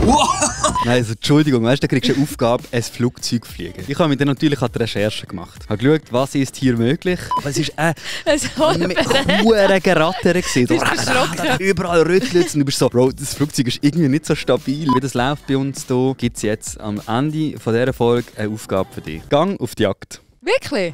Nein, also Entschuldigung, weißt du, da kriegst du eine Aufgabe, ein Flugzeug zu fliegen. Ich habe mir dann natürlich die Recherche gemacht. Ich habe geschaut, was ist hier möglich. Aber es ist hure Geratter gewesen. Überall rüttelt es und du bist so, Bro, das Flugzeug ist irgendwie nicht so stabil. Wie das läuft bei uns hier, gibt es jetzt am Ende von dieser Folge eine Aufgabe für dich. Gang auf die Jagd. Wirklich?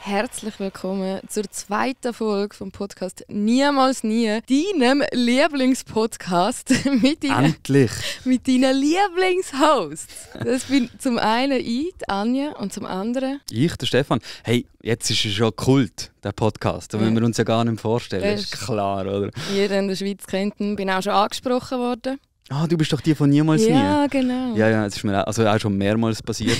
Herzlich willkommen zur zweiten Folge vom Podcast «Niemals nie», deinem Lieblingspodcast mit deinen Lieblingshosts. Das bin zum einen ich, die Anja, und zum anderen ich, der Stefan. Hey, jetzt ist es schon Kult, der Podcast. Da müssen wir uns ja gar nicht vorstellen. Das ist klar, oder? Jeder in der Schweiz kennt ihn. Bin auch schon angesprochen worden. Ah, du bist doch die von «Niemals nie». Ja, genau. Ja, das ist mir auch schon mehrmals passiert.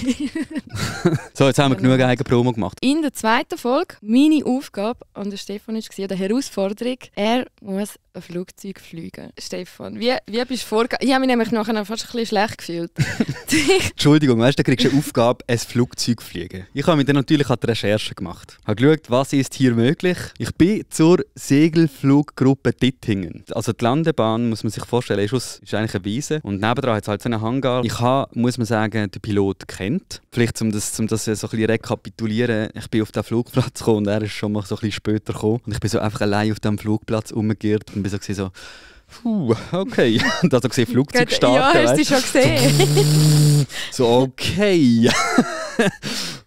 So, jetzt haben wir genug Eigenpromo gemacht. In der zweiten Folge, meine Aufgabe an der Stefan war die Herausforderung, er muss ein Flugzeug fliegen. Stefan, wie bist du vorgegangen? Ich habe mich nämlich nachher fast ein bisschen schlecht gefühlt. Entschuldigung, weißt du, da kriegst du eine Aufgabe, ein Flugzeug zu fliegen. Ich habe mir dann natürlich die Recherche gemacht. Ich habe geschaut, was ist hier möglich. Ich bin zur Segelfluggruppe Dittingen. Also die Landebahn, muss man sich vorstellen, ist eigentlich eine Wiese. Und nebendran hat es halt so einen Hangar. Ich habe, muss man sagen, den Pilot kennt. Vielleicht, um das so ein bisschen rekapitulieren, ich bin auf den Flugplatz gekommen und er ist schon mal so ein bisschen später gekommen. Und ich bin so einfach allein auf dem Flugplatz rumgeirrt und bin so okay. Und dann so gesehen, Flugzeug starten. Ja, hast du schon gesehen? So, okay.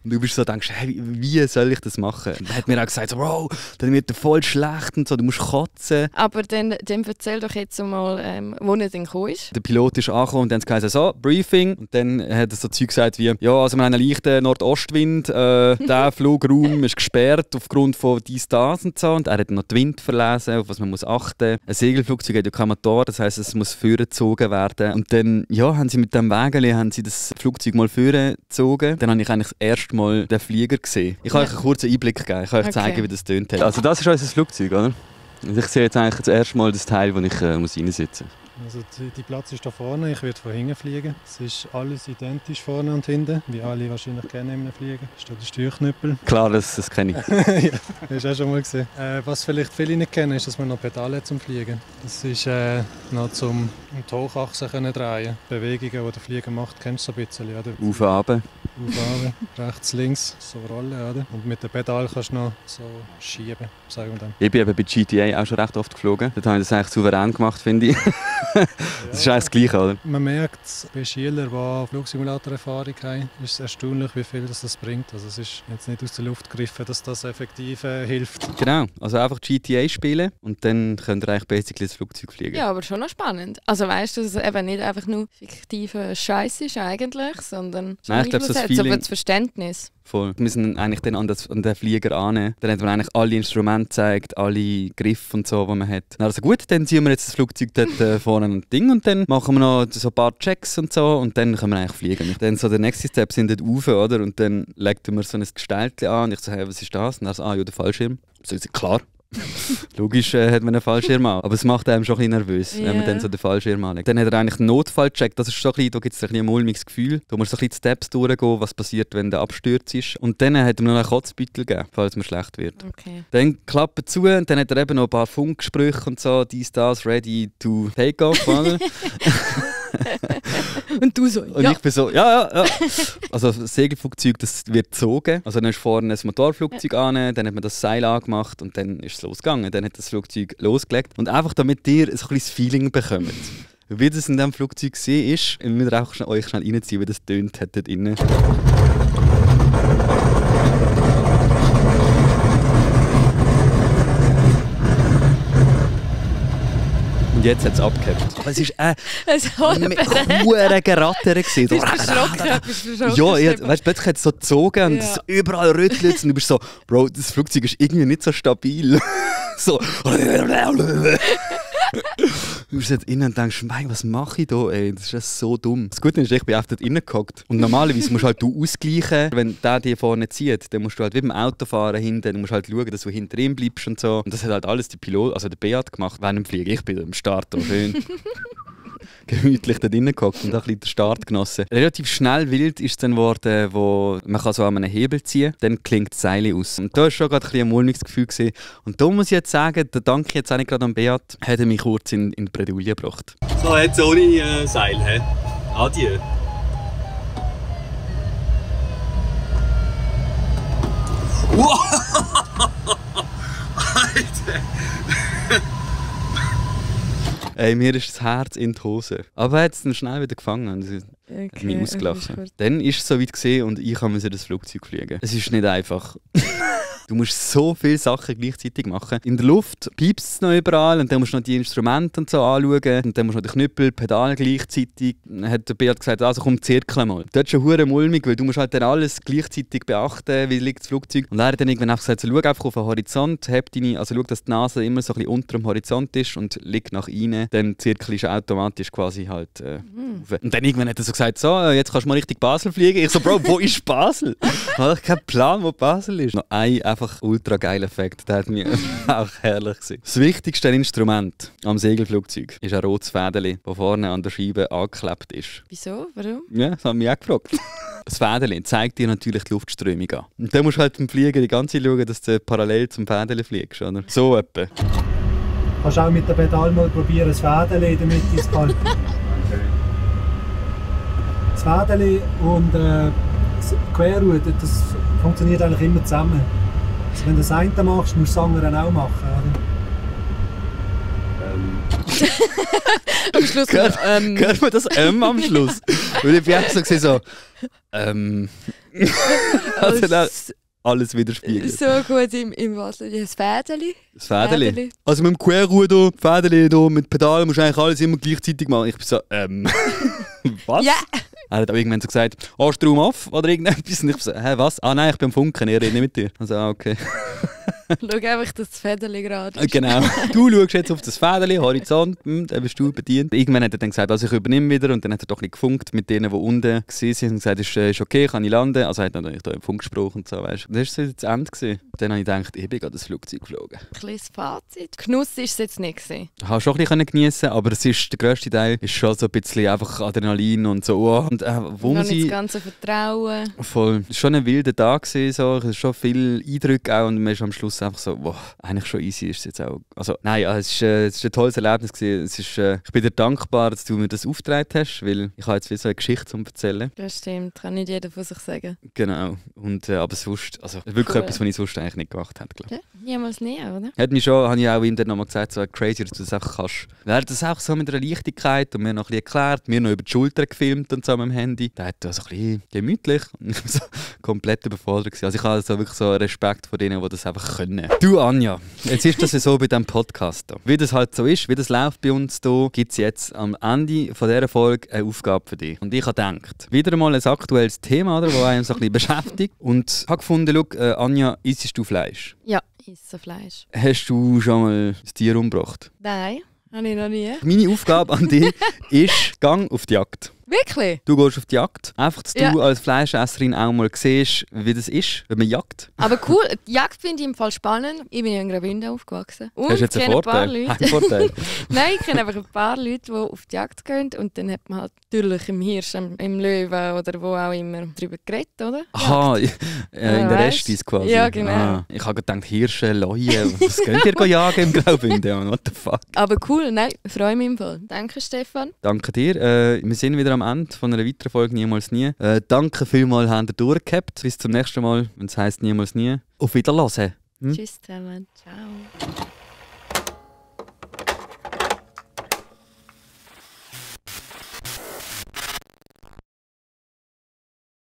Und du bist so, denkst, hey, wie soll ich das machen? Und er hat mir auch gesagt, so, Bro, dann wird er voll schlecht und so, du musst kotzen. Aber dann erzähl doch jetzt mal, wo er denn gekommen ist. Der Pilot ist angekommen und dann hat es so, Briefing. Und dann hat er so Zeug gesagt wie, ja, also wir haben einen leichten Nordostwind, der Flugraum ist gesperrt aufgrund von das und so. Und er hat noch den Wind verlesen, auf was man muss achten. Ein Segelflugzeug hat ja kein Motor, das heisst, es muss vorgezogen werden. Und dann, ja, haben sie mit dem Wägeli das Flugzeug mal vorgezogen. Dann habe ich eigentlich das erste Mal den Flieger gesehen. Ich kann euch einen kurzen Einblick geben. Ich kann euch zeigen, wie das tönt. Also das ist unser Flugzeug, oder? Und ich sehe jetzt eigentlich das erste Mal das Teil, wo ich reinsitzen muss. Also die Platz ist da vorne, ich werde von hinten fliegen. Es ist alles identisch vorne und hinten, wie alle wahrscheinlich kennen im Fliegen. Das ist da der Steuerknüppel. Klar, das kenne ich. Ja, das hast du auch schon mal gesehen. Was vielleicht viele nicht kennen, ist, dass man noch Pedale hat zum Fliegen. Das ist noch zum die Hochachse drehen. Bewegungen, die der Flieger macht, kennst du so ein bisschen, oder? Auf, runter. Rechts, links, so rollen, oder? Und mit dem Pedal kannst du noch so schieben, sagen wir dann. Ich bin eben bei GTA auch schon recht oft geflogen. Dort habe ich das eigentlich souverän gemacht, finde ich. Das ist eigentlich das Gleiche, oder? Man merkt, bei Schülern, die Flugsimulator-Erfahrung haben, ist es erstaunlich, wie viel das bringt. Also es ist jetzt nicht aus der Luft gegriffen, dass das effektiv hilft. Genau, also einfach GTA spielen und dann könnt ihr eigentlich basically das Flugzeug fliegen. Ja, aber schon noch spannend. Also weißt du, dass es eben nicht einfach nur fiktiver Scheiß ist eigentlich, sondern nein, ich glaube, das Feeling... aber das Verständnis. Voll. Wir müssen eigentlich dann an den Flieger annehmen. Dann hat man eigentlich alle Instrumente gezeigt, alle Griffe und so, die man hat. Dann also gut, dann ziehen wir jetzt das Flugzeug dort vorne ein Ding und dann machen wir noch so ein paar Checks und so und dann können wir eigentlich fliegen. Dann so der nächste Step sind dort rauf, oder? Und dann legt man so ein Gestellchen an und ich so, hey, was ist das? Und er so, ja, der Fallschirm. So, klar. Logisch hat man einen Fallschirm an, aber es macht einem schon ein bisschen nervös, wenn man dann so den Fallschirm anlegt. Dann hat er eigentlich einen Notfallcheck, das ist so ein bisschen, da gibt es ein mulmiges Gefühl. Da musst du so ein bisschen die Steps durchgehen, was passiert, wenn der Absturz ist. Und dann hat er mir noch einen Kotzbeutel gegeben, falls mir schlecht wird. Okay. Dann Klappe zu und dann hat er eben noch ein paar Funkgespräche und so, das, ready to take off. Und du so, und ich bin so, ja. Also das Segelflugzeug, das wird gezogen. Also dann ist vorne ein Motorflugzeug an, dann hat man das Seil angemacht und dann ist es losgegangen. Dann hat das Flugzeug losgelegt. Und einfach damit ihr ein kleines Feeling bekommt, wie das in diesem Flugzeug war, ist, wir müssen auch euch schnell reinziehen, wie das tönt hat dort drinnen. Und jetzt hat es abgehabt. Aber es war ein Geratter. Bist du verschrocken? Ja, weißt, plötzlich hat es so gezogen und es überall rüttelt und du bist so, Bro, das Flugzeug ist irgendwie nicht so stabil. So. Du bist jetzt innen und denkst, mein, was mache ich da, ey? Das ist ja so dumm. Das Gute ist, ich bin einfach dort innen gehockt. Und normalerweise musst du halt ausgleichen, wenn der dir vorne zieht. Dann musst du halt wie beim Autofahren hinten, du musst halt schauen, dass du hinter ihm bleibst und so. Und das hat halt alles der Pilot, also der Beat gemacht, während dem Fliegen. Ich bin am Start da schön. gemütlich da drinnen gehockt und ein bisschen den Start genossen. Relativ schnell wild ist es dann geworden, wo man kann so an einem Hebel ziehen kann, dann klingt das Seil aus. Und da war schon gerade ein bisschen ein mulmiges Gefühl gewesen. Und da muss ich jetzt sagen, da danke ich jetzt auch nicht gerade an Beat, hat er mich kurz in die Bredouille gebracht. So, jetzt ohne Seil, hä? Adieu. Alter! Ey, mir ist das Herz in die Hose. Aber er hat es dann schnell wieder gefangen und hat mich ausgelassen. Dann ist es soweit gesehen und ich musste das Flugzeug fliegen. Es ist nicht einfach. Du musst so viele Sachen gleichzeitig machen. In der Luft piepst es noch überall und dann musst du noch die Instrumente und so anschauen. Und dann musst du noch die Knüppel, Pedale gleichzeitig. Dann hat der Beat gesagt, also komm, zirkel mal. Das ist schon hure mulmig, weil du musst halt dann alles gleichzeitig beachten, wie liegt das Flugzeug. Und er hat dann irgendwann einfach gesagt, so, schau einfach auf den Horizont, schau, dass die Nase immer so ein bisschen unter dem Horizont ist und liegt nach innen. Dann zirkelst du automatisch quasi halt auf. Und dann irgendwann hat er so gesagt, so, jetzt kannst du mal richtig Basel fliegen. Ich so, Bro, wo ist Basel? Ich habe keinen Plan, wo Basel ist. Noch ein einfach ultra geiler Effekt, der hat mir auch herrlich gewesen. Das wichtigste Instrument am Segelflugzeug ist ein rotes Fädeli, das vorne an der Scheibe angeklebt ist. Wieso? Warum? Ja, das haben mich auch gefragt. Das Fädeli zeigt dir natürlich die Luftströmung an. Und dann musst du halt beim Fliegen die ganze Zeit schauen, dass du parallel zum Fädeli fliegst, oder? So etwa. Kannst du auch mit dem Pedal mal probieren, das Fädeli in der Mitte zu halten. Das Fädeli und die Querroute, das funktioniert eigentlich immer zusammen. Also wenn du das eine machst, musst du das andere auch machen. Am Schluss Hört man das am Schluss? Weil ich bin auch so gesehen, so also dann alles widerspiegelt. So gut im Wasser. Das Fädeli. Das Fädeli. Also mit dem Querruder, Fädeli hier, mit Pedal musst du eigentlich alles immer gleichzeitig machen. Ich bin so, was? Ja. Er hat auch irgendwann so gesagt, Strom off oder irgendetwas. Und ich so, hä, was? Ah nein, ich bin am Funken, ich rede nicht mit dir. Also, okay. Schau einfach, dass das Fädeli gerade ist. Genau. Du schaust jetzt auf das Fädeli, Horizont, dann bist du bedient. Irgendwann hat er dann gesagt, also ich übernehme wieder. Und dann hat er doch nicht gefunkt mit denen, die unten waren. Und gesagt, ist okay, kann ich landen. Also hat er natürlich da im Funk gesprochen und so, weißt du. Das war so das Ende gewesen. Dann habe ich gedacht, ich bin gerade das Flugzeug geflogen. Ein kleines Fazit. Genuss war es jetzt nicht gewesen. Ich konnte schon ein bisschen geniessen, aber der grösste Teil ist schon so ein bisschen einfach Adrenalin und so. Und wo Noch man nicht das ganze Vertrauen. Voll. Es war schon ein wilder Tag gewesen, so. Es schon viele Eindrücke auch, und man ist am Schluss einfach so, wow, eigentlich schon easy ist es jetzt auch. Also nein, es ist ein tolles Erlebnis gewesen. Ich bin dir dankbar, dass du mir das aufgetragen hast, weil ich habe jetzt wie so eine Geschichte zum Erzählen. Das stimmt, kann nicht jeder von sich sagen. Genau. Und, aber sonst, also wirklich Cool. etwas, was ich sonst eigentlich nicht gemacht hätte, glaube ich. Ja, niemals nie, oder? Hat mich schon, habe ich auch ihm dann nochmal gesagt, so crazy, dass du das einfach kannst. Er hat das auch so mit einer Leichtigkeit und mir noch ein bisschen erklärt, mir noch über die Schulter gefilmt und so mit dem Handy. Da hat er so ein bisschen gemütlich und ich war so komplett überfordert gewesen. Also ich habe so wirklich so Respekt vor denen, die das einfach können. Du Anja, jetzt ist das ja so bei diesem Podcast hier. Wie das halt so ist, wie das läuft bei uns hier, gibt es jetzt am Ende von dieser Folge eine Aufgabe für dich. Und ich habe gedacht, wieder mal ein aktuelles Thema, das einem so ein bisschen beschäftigt. Und habe gefunden, schau, Anja, isst du Fleisch? Ja, esse Fleisch. Hast du schon mal ein Tier umgebracht? Nein, habe ich noch nie. Meine Aufgabe an dich ist, gang auf die Jagd. Wirklich? Du gehst auf die Jagd. Einfach, dass Ja. du als Fleischesserin auch mal siehst, wie das ist, wenn man jagt. Aber cool, die Jagd finde ich im Fall spannend. Ich bin ja in Graubünden aufgewachsen. Und Hast du jetzt einen kenne ein paar Vorteil? Leute. Ein Vorteil. Nein, ich kenne einfach ein paar Leute, die auf die Jagd gehen. Und dann hat man halt natürlich im Hirsch, im Löwen oder wo auch immer darüber geredet, oder? Aha, in der weißt. Restis quasi. Ja, genau. Ich habe gedacht, Hirsche, Leuen, was könnt ihr jagen im Graubünden? What the fuck? Aber cool, nein, freue mich im Fall. Danke, Stefan. Danke dir. Wir sind wieder am Ende von einer weiteren Folge «Niemals nie». Danke vielmals, habt ihr durchgehabt. Bis zum nächsten Mal, wenn es heisst «Niemals nie». Auf Wiedersehen. Hm? Tschüss zusammen. Ciao.